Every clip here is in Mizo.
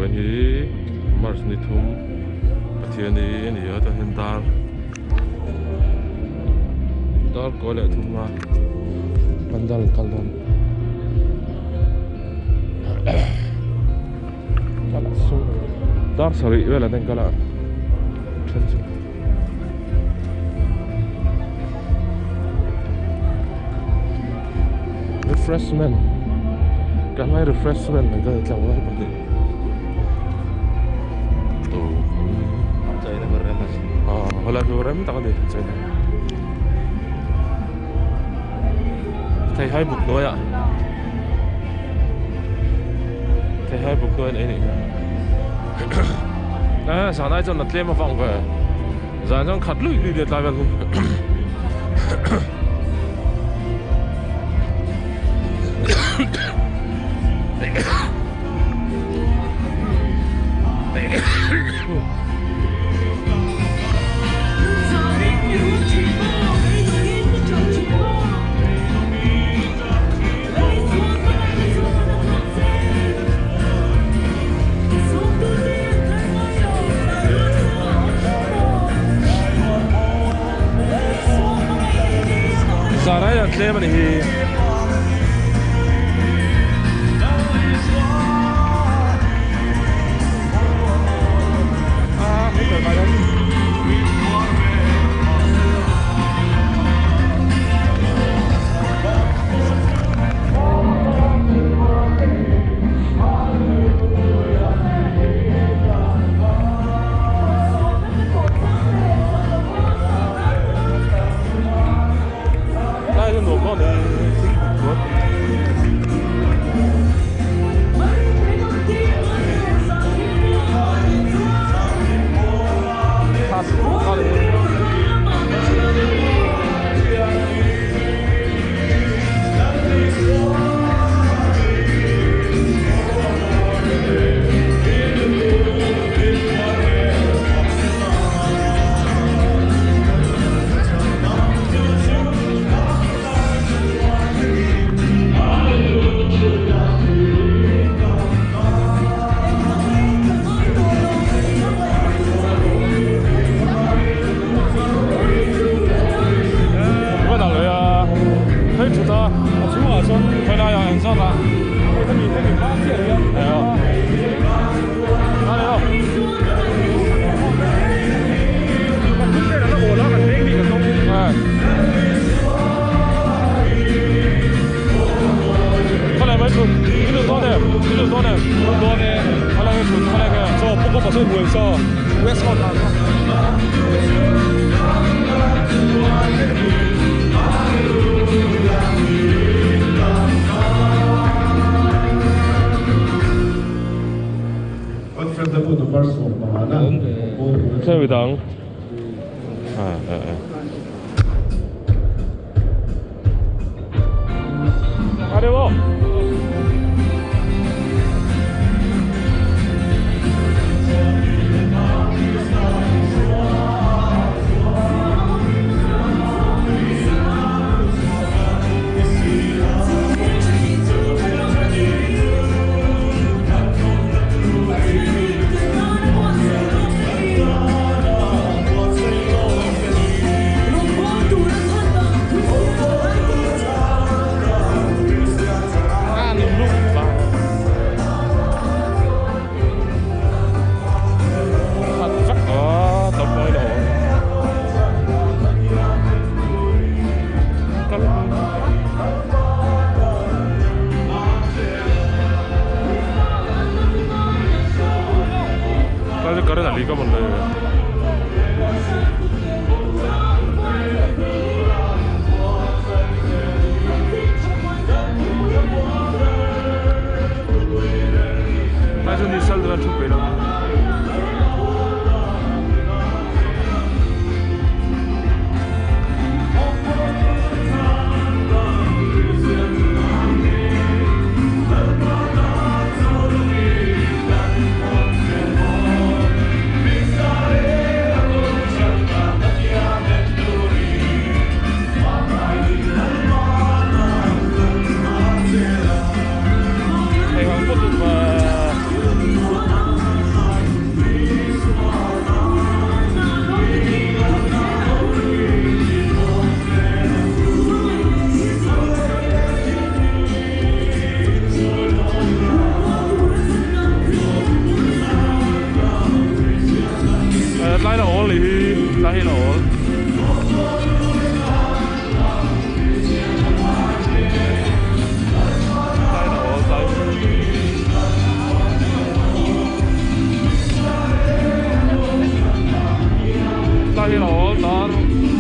Vawiin hi March ni thum Pathian hi a ni a chuan hian dar dar kawi leh thum a pandal an kal dawn dar sarih velah te an kal a then chu. Refreshment ka ngai refreshment ang ka tlangval pahnih helai chu rem tak a ni chaina theihai buk hnuaiah theihai buk hnuai an ei nih hmel eh zanai chuan a tlem avang ve. Zan chuan khat luih luih leh tlai vel hi. Zan a hian tlem a ni hi. Midang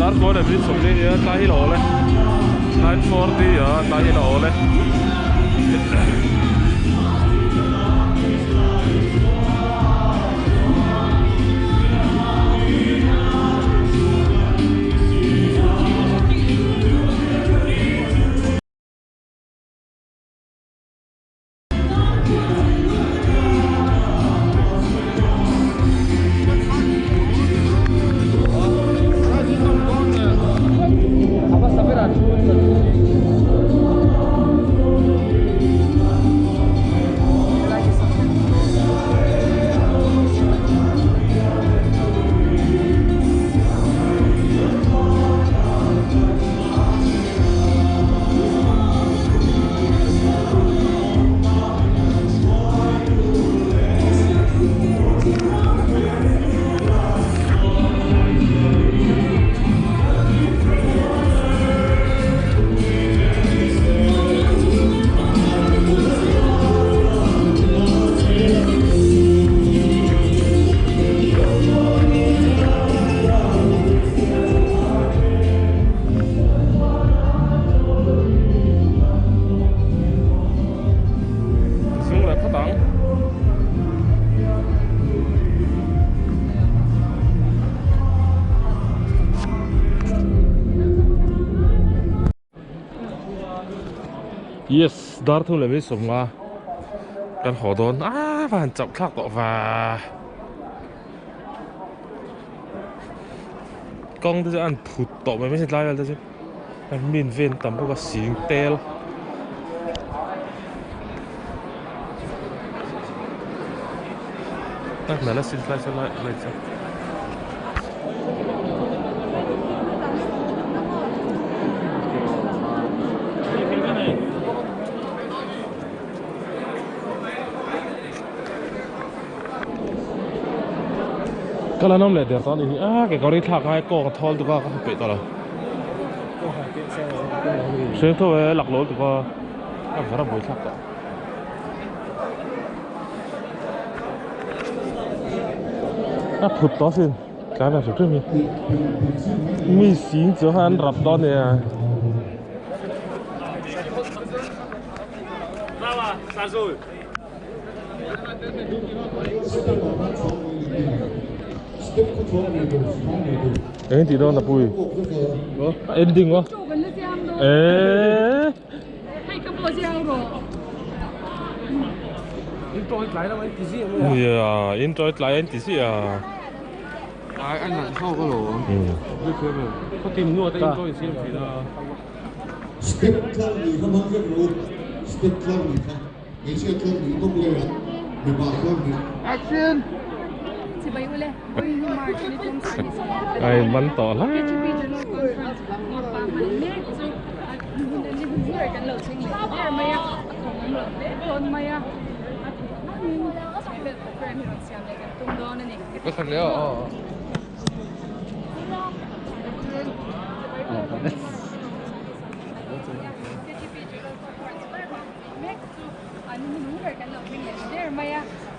Dar kawn leh minute sawmli nia tlai hi la awl e 9:40 a tlai hi la awl e. Zung leh phawt ang. Yes, dar thum leh min sawm nga kan haw dawn a va han chauh thlak tawh va. Kawng te chu a han phut tawh mai mai se tlai vel te chu min ven tam bawk a sing tel. Tak nalh a sin tlai saw lai lai chu. Ka la nawm leh der tawh a ni hi a kekawr hi thlak ngai kawng a thawl tuk a ka hmu peih tawh lo hreng tho e laklawh lutuk a a var a buai thlak tawh. A phut tawh asin tlai ve hrim hrim hi mi sing chu an rap dawn a nia. Eng tih dawn a pui a ending aw eee. Nia in tawi tlai an ti ziah a. Step tlang ni kha hmang vek rawh u, step tlang ni kha. Hmeichhia tlang nih bawk leh ang, mipa tlang nih. Action! Chibai ule, vawiin hi March ni tum sar ni sawm Ai man tawh hle. KTP General Conference Ngopa hman mek chu a hun ni hun ber kan lo thleng leh ta der mai a, a khawng awm lo hle dawn mai a, a theih angin chawhmeh program hi rawn siam leh kan tum dawn a ni. Ka khat leh aw.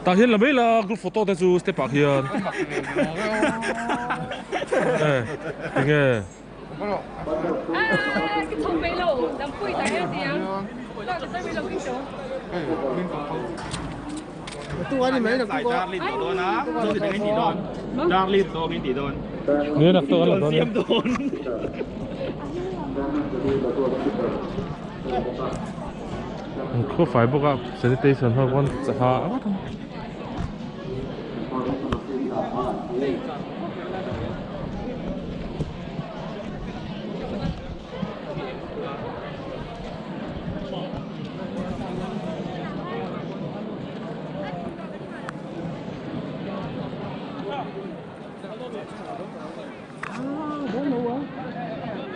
Tah hian la mai la group photo te chu step ah khian e tinge Ni nak to la dawn An khaw fai bawk a sanitation ho pawn ha ngawt ang.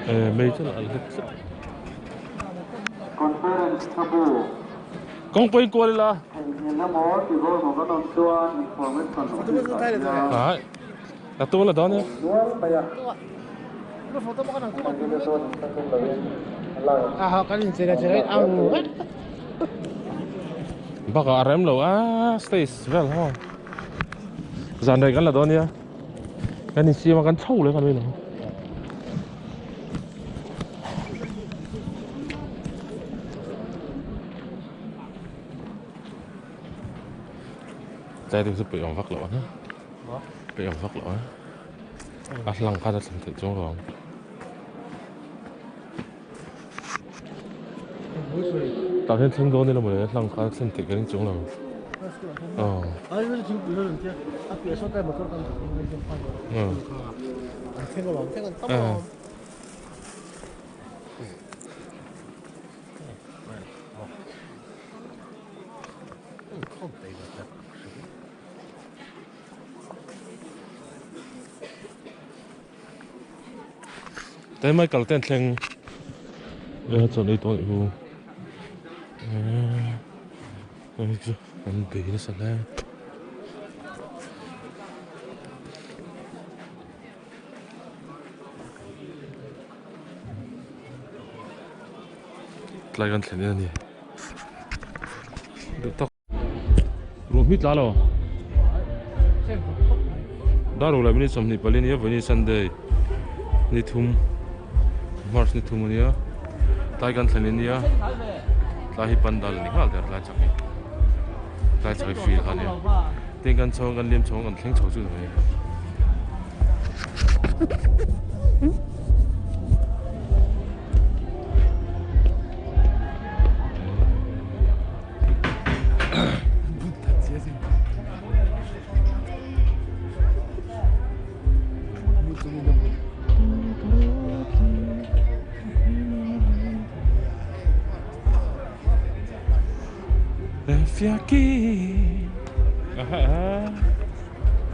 Eh mei chu a la hlek zet. Conference thabu. Kawng pawhin kual ila. Theihnghilh emaw tihbawl maw kan awm chuan information office ah hian. Ai a tual a dawn e. Awm nual mai a. Engtin chuan in hre tum lovin a lak ang. Bakah a rem lo a stage vel ho. Zan rei kan la dawn nia. Kan insiam a kan chho leh kan rin ang. Tlai deuh chu peih awm vak loh a peih awm vak loh a a hlang khan a thlen theih chuang lo ang. Tah hian thleng dawn ila mawle a hlang kha a thlen theih ka ring chuang lo. Aw. Aw. Tlai mai kal ten thleng e chuan ei tawh hu hei chu an bei nasa hle tlai kan thlen a ni duh tak Ruah hmi tla lo. Dar ruk leh minute 24 ania vawiin Sunday ni thum March ni thum ania tlai kan thlen ania tlai hi pandal ni nghal der tlai chak hi tlai chak hi field kha ania tin kan chho kan liam chho kan thleng chho chu ni mai.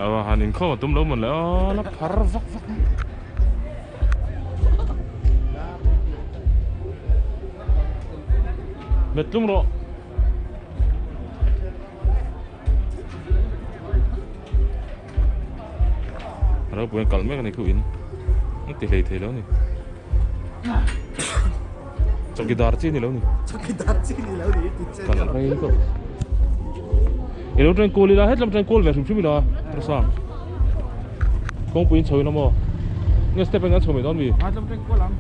Aw han inkhawm a tum lo mawn le aw la phar vak vak a. Met tlung rawh. Ropui an kalh mek a ni khu in. An ti hlei thei lo ni. Chawkidar chi ni lo ni. Chawkidar chi ni lo ni ti che. Kalh rei tawh. I lo teng kual ila hetlam teng kual ve hrim hrim ila Prasang. Kawngpui in chho ila maw? Nge step in kan chho mai dawn mi? Hetlam teng kual ang.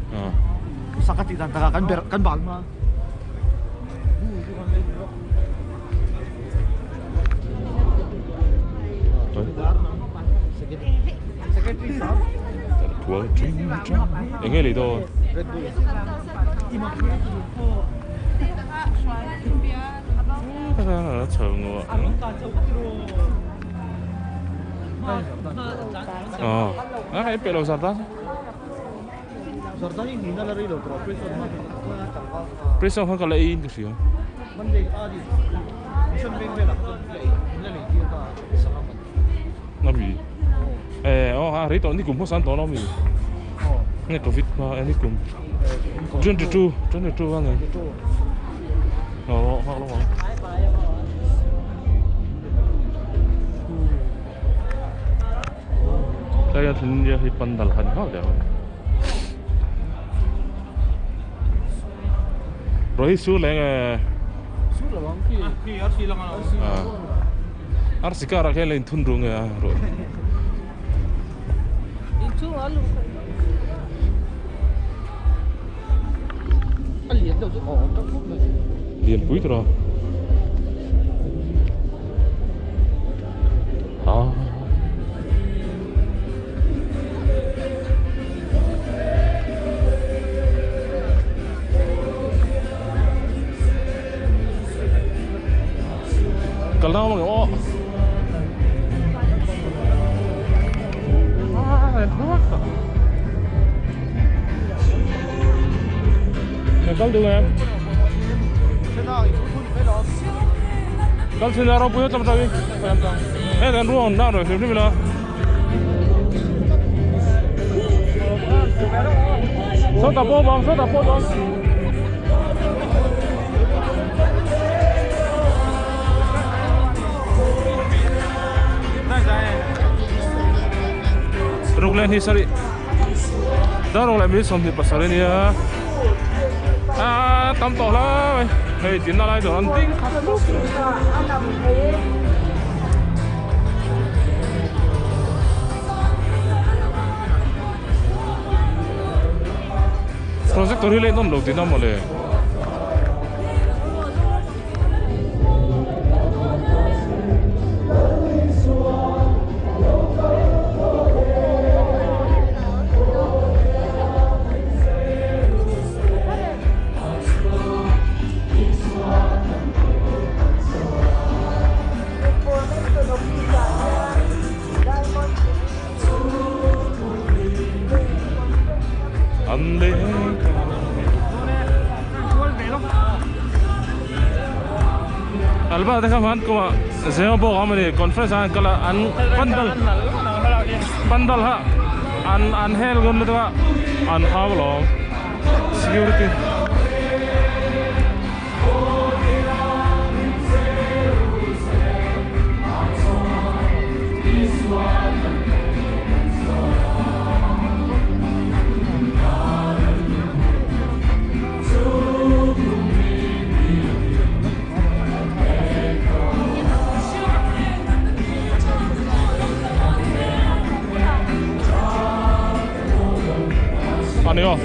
Saka tih dan takah kan ber kan bal hma. Eng nge lei dawn? Ờ, hãy pe lo zarda. Zarda hi nina la rei lo tawh pressure hma Pressure kha ka la ei in ka hria. Monday a di mission veng velah kha chuan la ei min la lei tir ta sangha man. Na mi. Eh, oh ha rei tawh ni kum hmasa an tawh lo mi. Nge covid hma eh ni kum. 22 22 a ni. Ờ, hoặc lo ang. Tlai a thlen nia hei pandal han nghal der a ni. Rawh hi sur leh nge? Sur lo ang khi. Khi arsi lang a lo. Arsi karah khian la inthun ru nge a rawh. Inchhung a luh kha. A lian deuh chu awm tak khawp mai. Lian pui tawh a. Ah. Kal nau mang aw. Kal duh em? Kal sin ra pui tlam tawin. He kan ruang na rồi hrim hrim ila. Sao ta bo bang, sao ta bo bang. Ruk leh hnih sarih dar ruk leh minute 27 ania a tam tawh hle mai hei dinna lai dawr an ding khat lup projector hi leh nawm lo tihna mawle. Alba te kha hman kuma Zemabawk a mawni conference ah an kal a an pandal pandal kha an an hel dawn lutuk a an hau alawm security. Ani aw.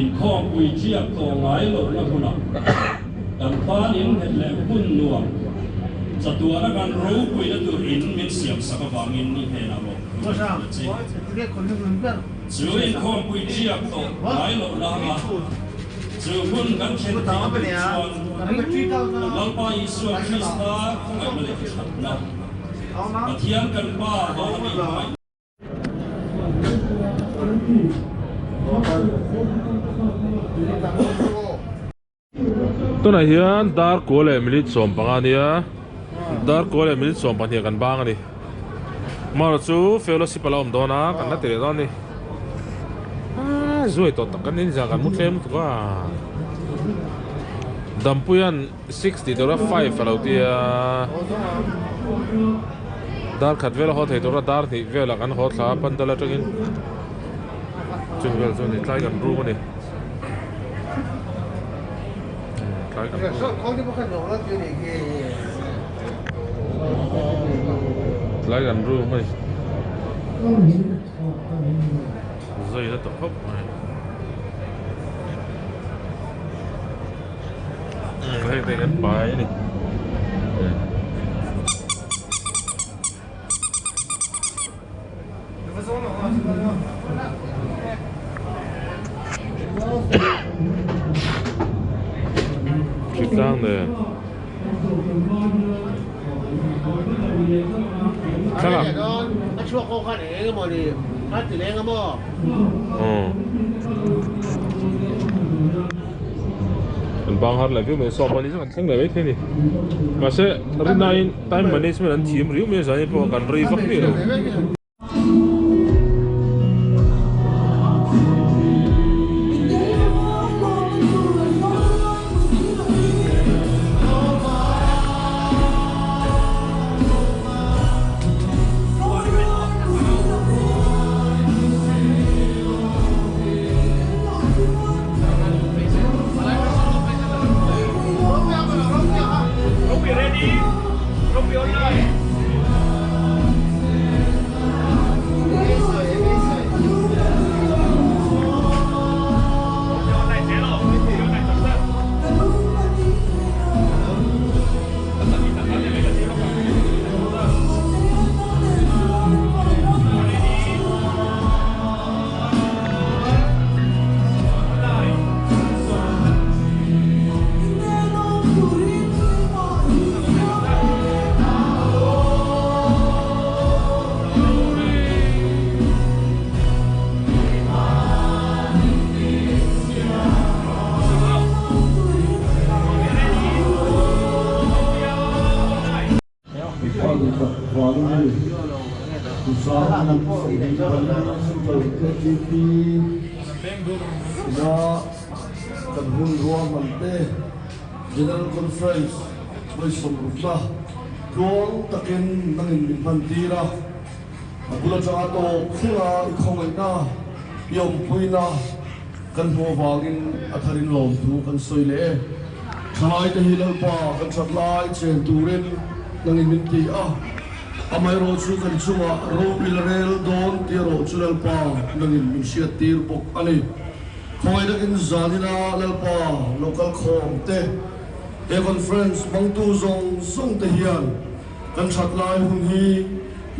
Inkhawmpui chiak tawh ngai lohna hunah kan tan innghet leh hun nuam chatuana kan ropuina tur in min siamsak avangin i hnenah lawmthu ka hrilh a che. Chu inkhawmpui chiak tawh ngai lohna anga chu hun kan thlen theih tur chuan kan Lalpa Isua Krista khawngaihna leh thatna, Pathian kan Pa vana mi hmangaihna, Tunah hian dar kua leh minute 15 a nia, dar kua leh minute 12 kan bang a ni. Amaherawh chu fellowship a la awm dawn a, kan la ti leh dawn a ni. Aaa zuai tawh tak kan ni zan kan mu tlem lutuk a. Dampuia'n six tih tura five a lo ti a, dar khat vel a haw thei tura dar hnih velah kan haw thla a pandal atangin chung vel chu a ni tlai kan room a ni. Tlai kan room tlai kan room a ni. Zai la ta khawp mai. Hei te kan pai a ni. Hritlang nen. Thlalak. An bang har leh viau mai sawm pahnih chu kan thleng leh mai thei a ni. Mahse rinaiin time management an thiam riau mai a zan pawh kan rei vak miah lo. Central KTP ina kan hun ruahman te General Conference vawi sawmrukna tluang takin nangin min hman tir a, a bul atanga tawp thlenga i khawngaihna, i awmpuina kan hmuh avangin a tharin lawmthu kan sawi leh e. Thalaite hi Lalpa kan that lai chen turin nangin min ti a, amaherawh chu kan chungah ro i la rel dawn tih erawh chu Lalpa nangin min hriattir bawk a ni. Khawngaih takin zanina Lalpa local khawm te, he conference hmangtu zawng zawng te hian kan that lai hun hi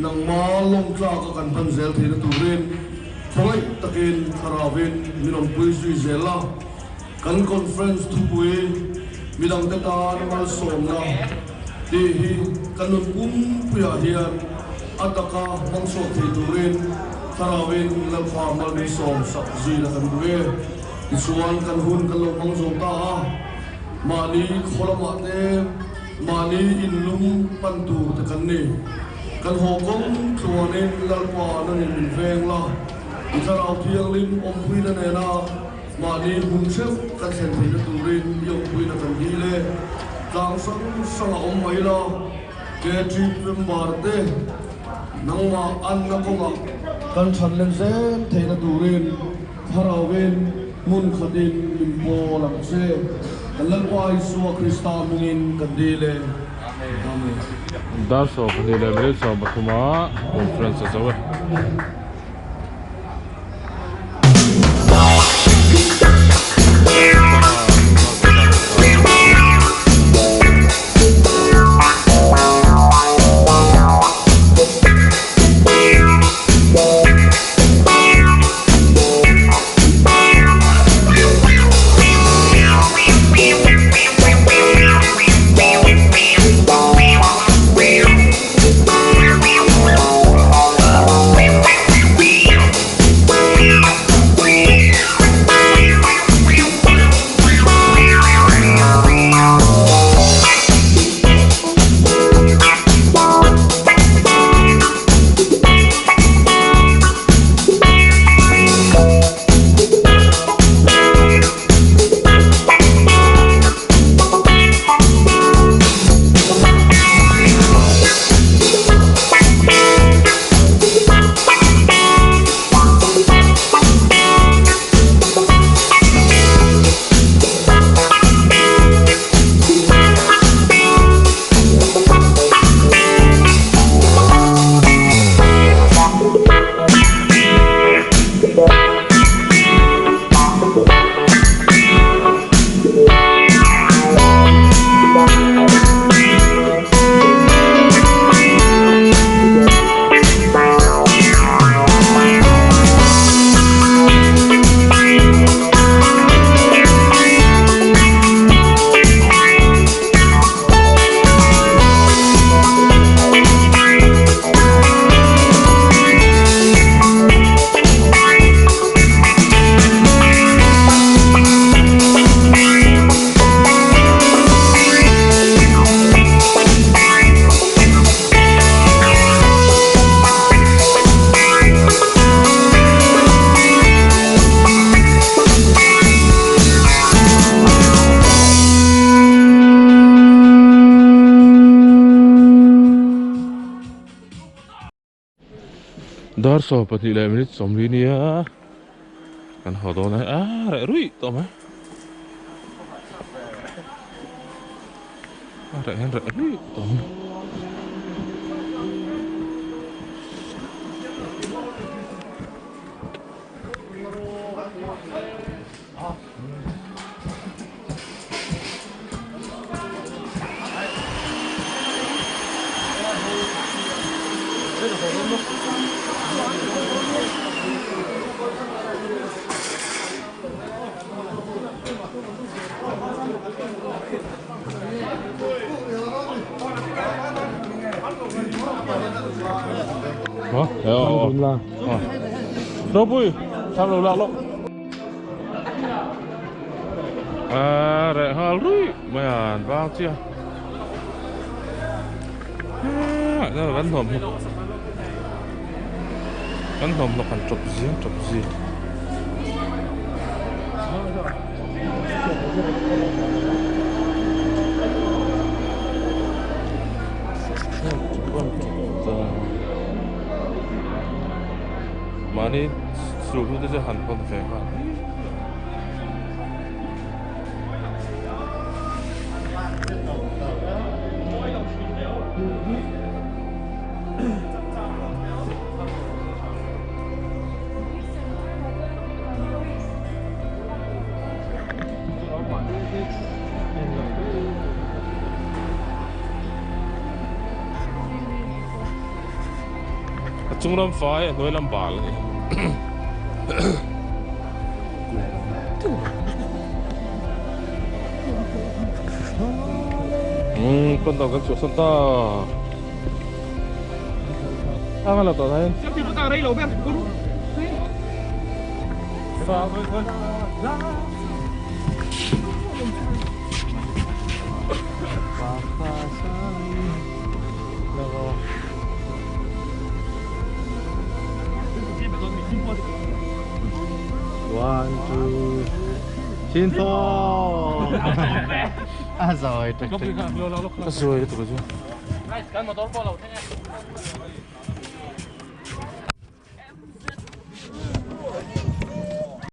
nangma lawm tlaka kan hman zel theihna turin khawngaih takin thlaravin min awmpui zui zel a. Kan conference thupui midangte tan malsawmna tih hi kan nun pumpuiah hian a taka hmang chhuak thei turin Thlarauin Lalpa mal min sawm sak zuina kan duh e. Tichuan kan hun kan lo hmang zo ta a, mahni khaw lamah te, mahni inlum pan tur te kan ni. Kan haw kawng tluanin Lalpa nangin min veng la, i Thlarau Thianghlim awmpuina nena Mahni hmun hreuh kan thlen theihna turin i awmpuina kan dil e. Tlang hrang hrang a awm mai la, KTP member te nangmah anna kawngah kan than len zel theihna turin Thlarauin hmun khatin min pawl ang che. Kan Lalpa Isua Krista hmingin kan dil e. Amen. Dar 12 leh minute 13 ah conference a zo e. Dar 22 leh minute 40 nia kan haw dawn a a reh ruih tawh mai a reh hian reh ruih tawh mai. Ropui, sao lù lạc lộn. À, rẻ hơn rui, mày à, vào chưa? À, nó là bắn hổm. Kan hlawmhlawk han tawp zing tawp zing. Mahni sulhnu te chu han hawn ve nghal. A chung lam fai a hnuai lam bal a ni. Umm pandal kan chhuah san ta. Ang la tawh hian. One, two, xin four. À rồi, Ka sawi lutuk a chu.